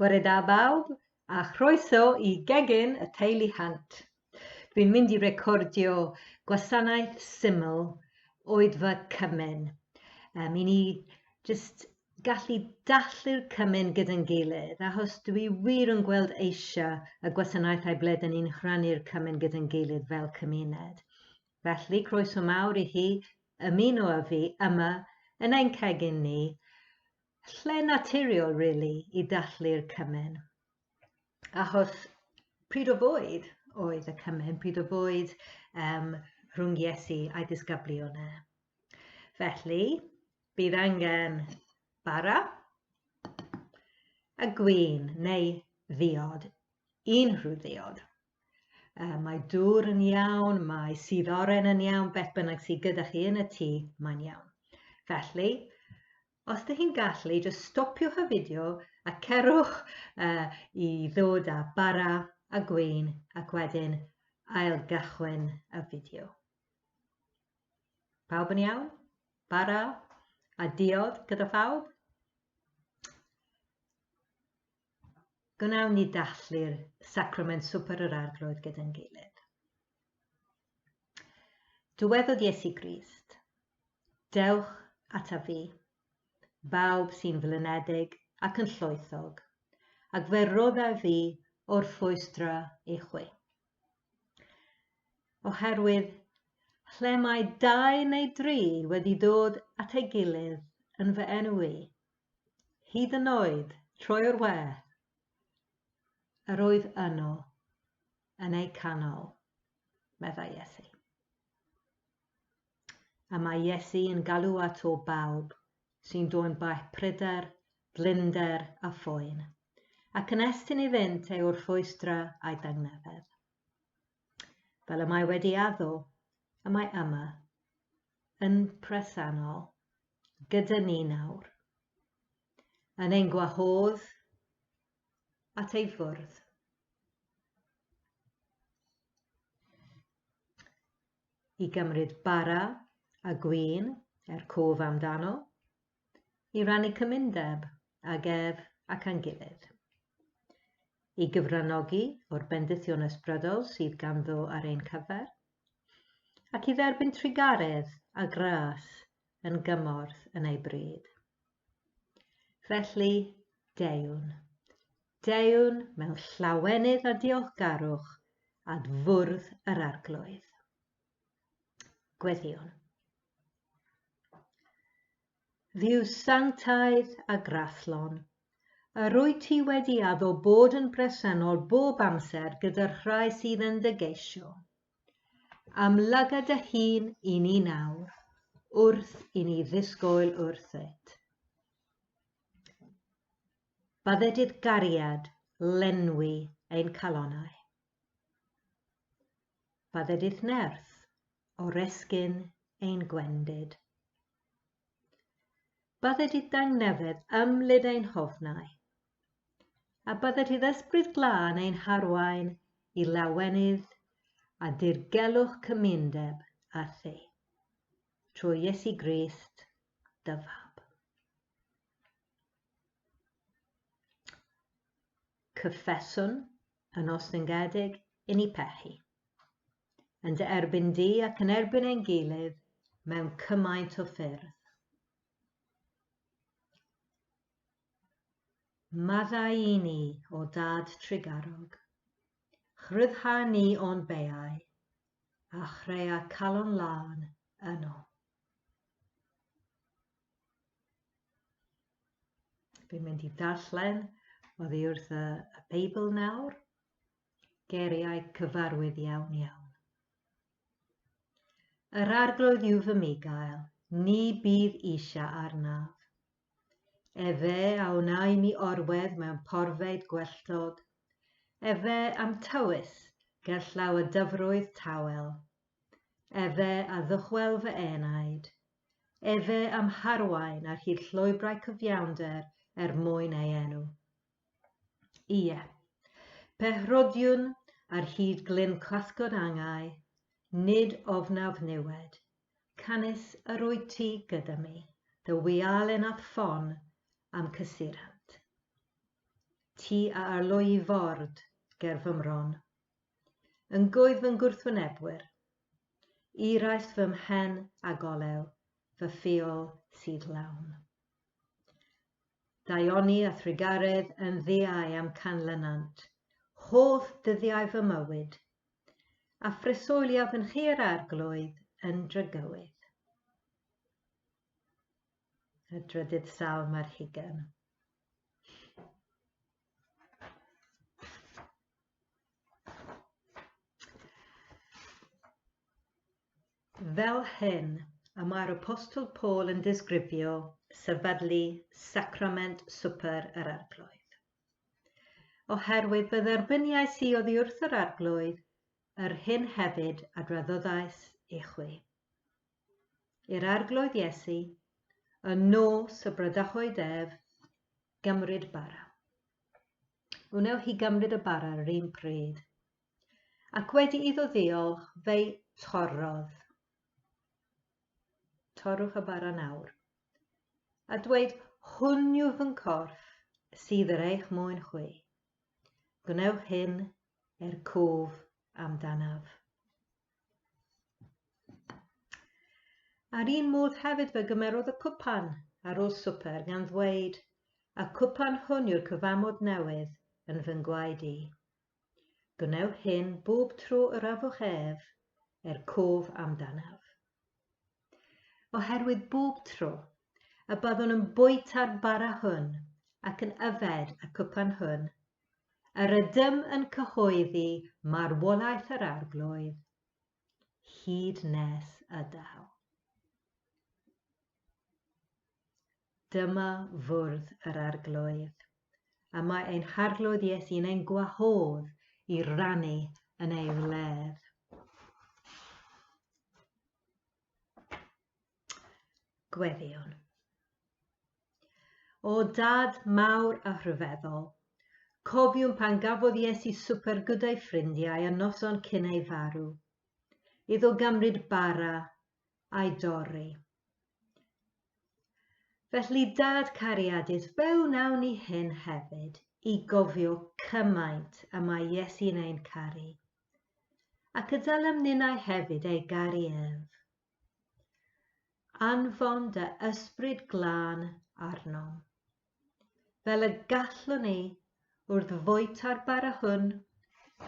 Bore da bawb, a chroeso i gegin y teulu Hunt. Dwi'n mynd i recordio gwasanaeth syml oedfa cymun. I ni jyst gallu dathlu'r cymun gyda'n gilydd, achos dwi wir yn gweld eisiau y gwasanaethau ble dyn ni'n rhannu'r cymun gyda'n gilydd fel cymuned. Felly, croeso mawr i chi ymuno â fi yma yn ein cegin ni, lle naturiol, really, i dathlu'r cymun. Achos pryd o fwyd oedd y cymun, pryd o fwyd rhwng Iesu a'i disgyblion e. Felly, bydd angen bara a gwin neu ddiod, unrhyw ddiod. Mae dŵr yn iawn, mae sudd oren yn iawn, beth bynnag sydd gyda chi yn y tŷ, mae'n iawn. Felly, os ydych chi'n gallu, jyst stopiwch y fideo a cerwch i ddod â bara a gwin ac wedyn ail gychwyn y fideo. Pawb yn iawn? Bara a diod gyda phawb? Gwnawn ni dathlu'r sacrament swper yr Arglwydd gyda'n gilydd. Dywedodd Iesu Grist, Dewch ata fi, bawb sy'n flinedig ac yn llwythog, ac fe roddaf fi o'r ffwystra i chwi. Oherwydd lle mae dau neu dri wedi dod at ei gilydd yn fy enw i, hyd yn oed trwy'r we, yr oedd yno yn eu canol, meddai Iesu. A mae Iesu yn galw ato bawb sy'n dwyn baich pryder, blinder a phoen, ac yn estyn iddynt ei wrthwystra a'i dangnefedd. Fel y mae wedi addo, y mae yma, yn presennol, gyda ni nawr, yn ein gwahodd at ei fwrdd. I gymryd bara a gwin er cof amdano, i rannu cymundeb ag ef ac â'n gilydd, i gyfranogi o'r bendithion ysbrydol sydd ganddo ar ein cyfer, ac i dderbyn trugaredd a gras yn gymorth yn ei bryd. Felly, deuwn. Deuwn mewn llawenydd a diolchgarwch at fwrdd yr Arglwydd. Gweddïwn. Dduw sanctaidd a grathlon, yr wyt ti wedi addo bod yn bresennol bob amser gyda'r rhai sydd yn dy geisio. Amlyga dy hun i ni nawr, wrth i ni ddisgwyl wrthyt. Bydded i'r gariad lenwi ein calonnau. Bydded i'th nerth oresgyn ein gwendid. Bydded i'th dangnefedd ymlid ein hofnau, a bydded i'th ysbryd glân ein harwain i lawenydd a dirgelwch cymundeb â thi. Trwy Iesu Grist, dy Fab. Cyffeswn yn ostyngedig i ni pechu. Yn dy erbyn di ac yn erbyn ein gilydd mewn cymaint o ffyrdd. Maddau i ni, o Dad trugarog. Rhyddha ni o'n beiau, a chrea calon lân yno. Fi'n mynd i darllen oddi wrth y Beibl nawr. Geiriau cyfarwydd iawn iawn. Yr Arglwydd yw fy migael, ni bydd eisiau arnaf. Efe a wna i mi orwedd mewn porfeydd gwelltog. Efe a'm tywys gerllaw y dyfroedd tawel. Efe a ddychwel fy enaid. Efe a'm harwain ar hyd llwybrau cyfiawnder er mwyn ei enw. Ie, pe rhodiwn ar hyd glyn clasgod angau, nid ofnaf niwed, canys yr wyt ti gyda mi, dy wialen a'th ffon a'm cysurant. Ti a arlwyi ford ger fy mron. Yn gwydd fy ngwrthwynebwyr. Iraist fy mhen a golew, fy ffiol sydd lawn. Daioni a thrugaredd yn ddiau am canlynant, holl dyddiau fy mywyd, a phreswyliaf yn nhŷ'r Arglwydd yn dragywydd. Y drydydd salm ar hugain. Fel hyn y mae'r Apostol Paul yn disgrifio sefydlu sacrament swper yr Arglwydd. Oherwydd fe dderbyniais i oddi wrth yr Arglwydd yr hyn hefyd a draddoddais i chwi. I'r Arglwydd Iesu, y nos y bradychwyd ef, gymryd bara. Wnewch chi gymryd y bara yr un pryd. Ac wedi iddo ddiolch, fe'i torrodd. Torrwch y bara nawr. A dweud, hwn yw fy nghorff sydd er eich mwyn chwi. Gwnewch hyn er cof amdanaf. A'r un modd hefyd fe gymerodd y cwpan ar ôl swper gan ddweud, Y cwpan hwn yw'r cyfamod newydd yn fy ngwaed i. Gwnewch hyn bob tro yr afwch ef, er cof amdanaf. Oherwydd bob tro y byddwn yn bwyta'r bara hwn ac yn yfed y cwpan hwn, Yr ydym yn cyhoeddi marwolaeth yr Arglwydd hyd nes y daw. Dyma fwrdd yr Arglwydd, a mae ein Harglwydd Iesu'n ein gwahodd i rannu yn ei wledd. Gweddïwn. O Dad mawr a rhyfeddol, cofiwn pan gafodd Iesu swper gyda'i ffrindiau y noson cyn ei farw, iddo gymryd bara a'i dorri. Felly, Dad cariadus, fe wnawn ni hyn hefyd i gofio cymaint y mae Iesu'n ein caru, ac y dylem ninnau hefyd ei garu ef. Anfon dy ysbryd glân arnom, fel y gallwn ni wrth fwyta'r bara hwn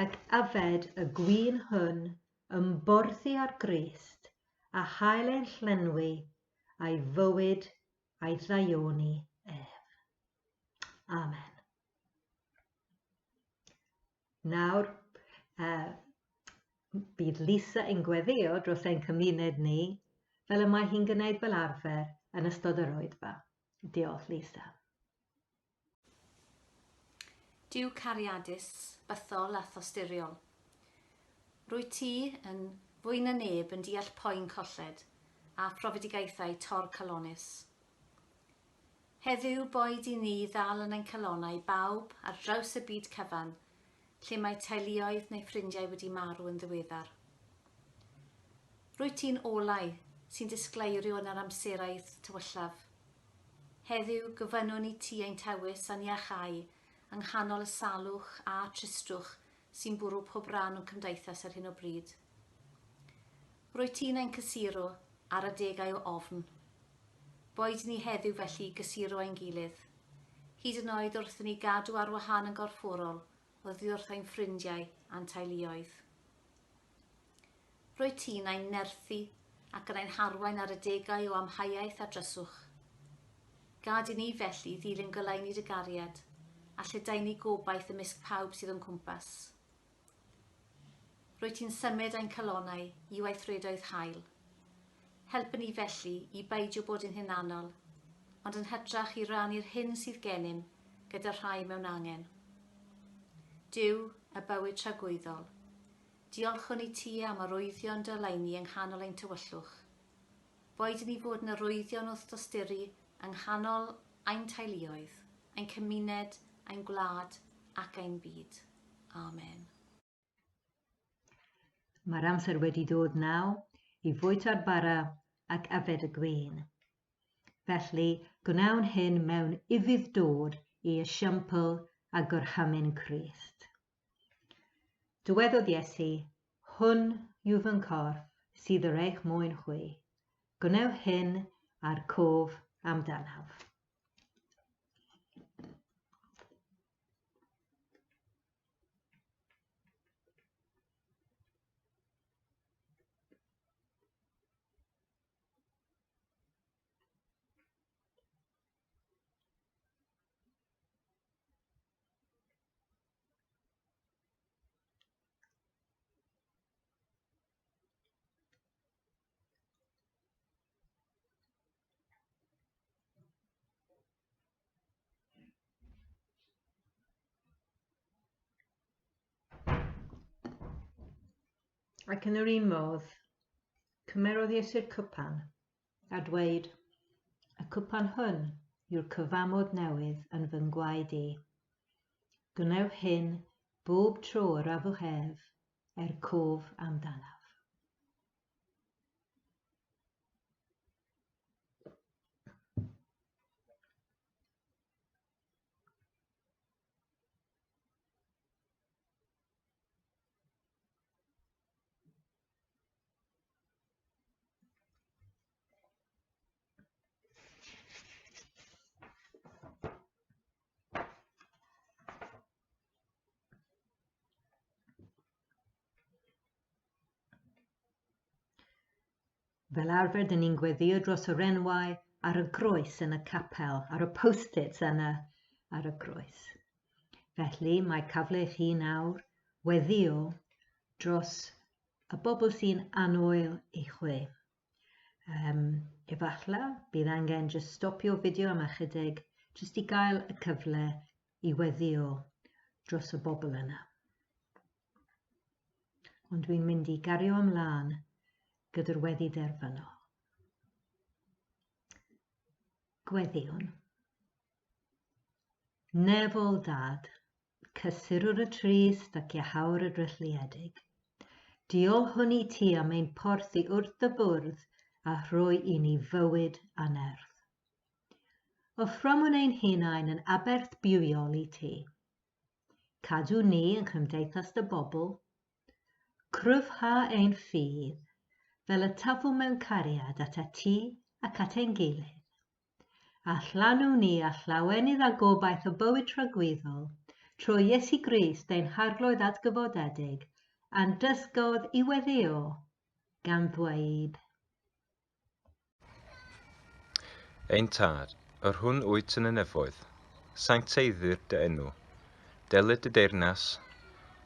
ac yfed y gwin hwn ymborthi ar Grist a chael ein llenwi â'i fywyd a'i ddaioni ef. Amen. Nawr, uh, bydd Lisa yn gweddio dros ein cymuned ni, fel y mae hi'n gwneud fel arfer yn ystod yr oedfa. Diolch, Lisa. Duw cariadus, bythol a thosturiol. Rwyt ti yn fwy na neb yn deall poen colled a phrofedigaethau tor-calonnus. Heddiw, boed i ni ddal yn ein calonnau bawb ar draws y byd cyfan lle mae teuluoedd neu ffrindiau wedi marw yn ddiweddar. Rwyt ti'n olau sy'n disgleirio yn yr amserau tywyllaf. Heddiw, gofynnwn i ti ein tywys a'n iachau yng nghanol y salwch a tristwch sy'n bwrw pob rhan o'n cymdeithas ar hyn o bryd. Rwyt ti'n ein cysuro ar adegau o ofn. Boed ni heddiw felly i gysuro ein gilydd, hyd yn oed wrth i ni gadw ar wahân yn gorfforol oddi wrth ein ffrindiau a'n teuluoedd. Rwyt ti'n ein nerthu ac yn ein harwain ar adegau o amheuaeth a dryswch. Gad i ni felly ddilyn goleuni dy gariad a lledaenu gobaith ymysg pawb sydd o'n cwmpas. Rwyt ti'n symud ein calonnau i weithredoedd hael. Helpa ni felly i beidio bod yn hunanol, ond yn hytrach i rannu'r hyn sydd gennym gyda rhai mewn angen. Duw, y bywyd tragwyddol, Diolchwn i ti am arwyddion dy oleuni yng nghanol ein tywyllwch. Boed i ni fod yn arwyddion wrth dosturi yng nghanol ein teuluoedd, ein cymuned, ein gwlad ac ein byd. Amen. Mae'r amser wedi dod naw i fwyta'r bara ac yfed y gwin. Felly, gwnawn hyn mewn ufudd-dod i esiampl a gorchymyn Crist. Dywedodd Iesu, Hwn yw fy nghorff sydd ar eich mwyn chwi. Gwnewch hyn ar cof amdanaf. Ac yn yr un modd, cymerodd Iesu'r cwpan a dweud, Y cwpan hwn yw'r cyfamod newydd yn fy ngwaed i. Gwnewch hyn bob tro yr afwch ef, er cof amdanaf. Fel arfer, dyn ni'n gweddio dros yr enwau ar y groes yn y capel, ar y post-its yna ar y groes. Felly, mae cyfle i chi nawr weddio dros y bobl sy'n annwyl i chwi. Efallai bydd angen jyst stopio fideo am ychydig, jyst i gael y cyfle i weddio dros y bobl yna. Ond dwi'n mynd i gario ymlaen gyda'r weddi derfynol. Gweddïwn. Nefol Dad, cysurwr y trist ac iachawr y drylliedig. Diolchwn i ti am ein porthi wrth dy fwrdd a rhoi i ni fywyd a nerth. Offrymwn ein hunain yn aberth bywiol i ti. Cadw ni yng nghymdeithas dy bobl. Cryfha ein ffydd, fel y tyfwn mewn cariad atat ti ac at ein gilydd. A llanw ni â llawenydd a gobaith o bywyd tragwyddol, trwy Iesu Grist ein Harglwydd atgyfodedig, a'n dysgodd i weddïo, gan ddweud. Ein Tad, yr hwn wyt yn y nefoedd, sancteiddir dy enw. Deled dy deyrnas,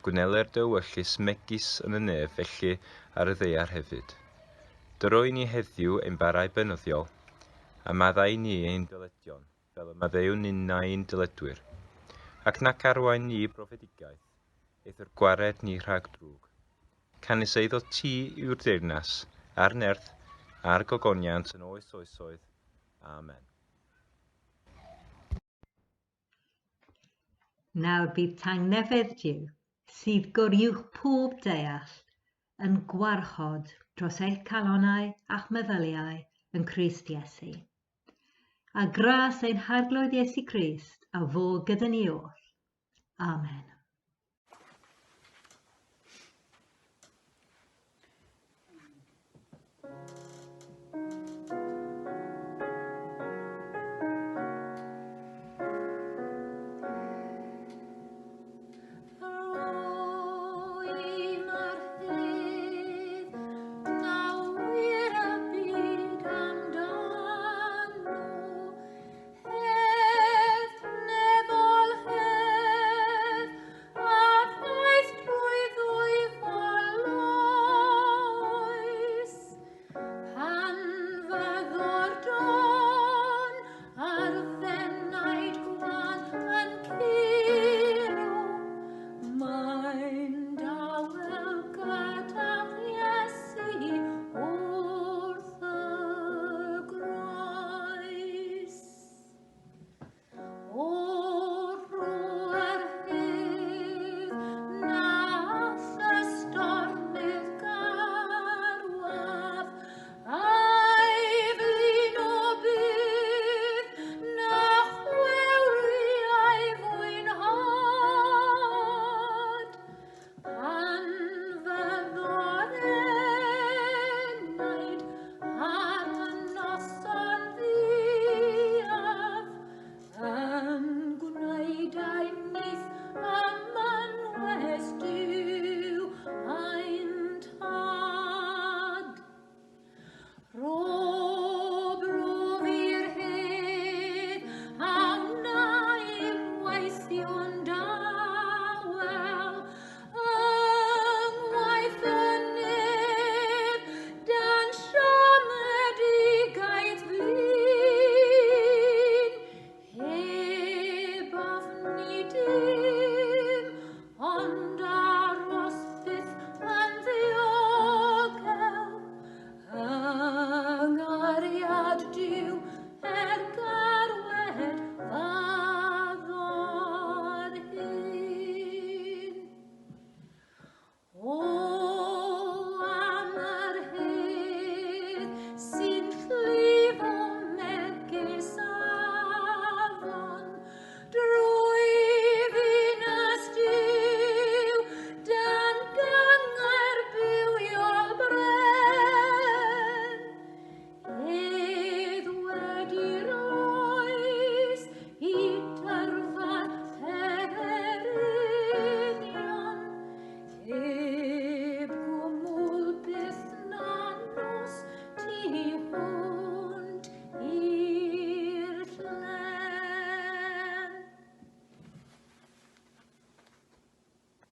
gwneler dy ewyllys megis yn y nef felly ar y ddaear hefyd. Dyro i ni heddiw ein barau beunyddiol, a maddau i ni ein dyledion, fel y maddeuwn ninnau i'n dyledwyr. Ac nac arwain ni i brofedigaeth, eithr gwared ni rhag drwg. Canys eiddo ti yw'r deyrnas, a'r nerth, a'r gogoniant yn oes oesoedd. Amen. Nawr bydd tangnefedd Duw, sydd goruwch pob deall, yn gwarchod dros eich calonnau a'ch meddyliau yn Nghrist Iesu. A gras ein Harglwydd Iesu Grist a fo gyda ni oll. Amen.